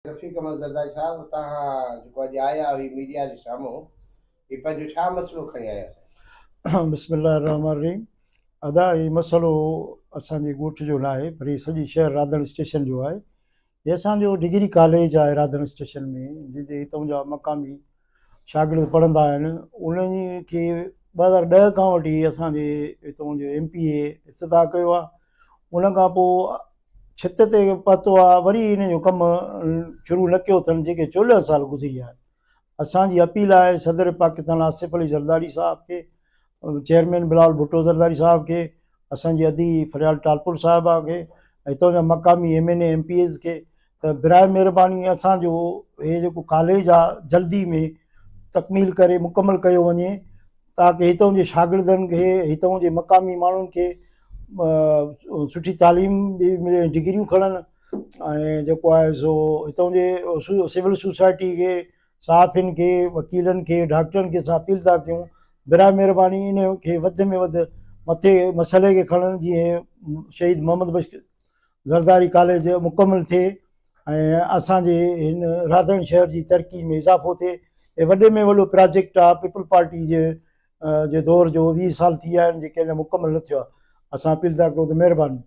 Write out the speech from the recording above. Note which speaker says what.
Speaker 1: رفيق احمد زرداري صاحب توهان جيڪو اڄ آيا آهيو ميڊيا جي سامهون هي پنهنجو ڇا مسئلو کڻي آيا
Speaker 2: سائين. بسم الله الرحمٰن الرحيم ادا هي مسئلو اسان جي ڳوٺ جو ناهي پر هي سڄي شهر راڌڻ اسٽيشن جو آهي هي اسان جو ڊگري ڪاليج آهي راڌڻ اسٽيشن ۾ جتي هتان جا مقامي شاگرد پڙهندا آهن انهن کي 2010 کان وٺي اسان جي هتان جو ايم پي اي افتتاح ڪيو آهي ان کان پوء ڇت تي پهتو آهي وري ان جو ڪم شروع نه ڪيو اٿن جيڪي 14 سال گذري ويا آهن اسان جي اپيل آهي صدر پاڪستان آصف علي زرداري صاحب کي، چيئرمين بلاول ڀٽو زرداري صاحب کي، اسان جي ادي فريال ٽالپر صاحبه کي ۽ هتان جا مقامي M N A M P As کي ته براء مهرباني اسان جو هي جيڪو ڪاليج آ جلدي ۾ تڪميل ڪري مڪمل ڪيو وڃي تاڪه هتان جي شاگردن کي هتان جي مقامي ماڻهن کي سٺي تعليم به ملي ڊگريون کڻن ۽ جيڪو آهي سو هتان جي سول سوسائٽي کي صحافين کي وڪيلن کي ڊاڪٽرن کي اسان اپيل ٿا ڪيون براء مهرباني ان کي وڌ ۾ وڌ مٿي مسئلي کي کڻن جيئن شهيد محمد بخش زرداري ڪاليج مڪمل ٿئي ۽ اسانجي هن راڌڻ شهر جي ترقي ۾ اضافو ٿئي هي وڏي ۾ وڏو پراجيڪٽ آهي پيپلز پارٽي جي جي دور جو 20 سال ٿي ويا آهن جيڪي اڃا مڪمل نه ٿيو آهي اسان اپيل ٿا ڪيون ته مهرباني.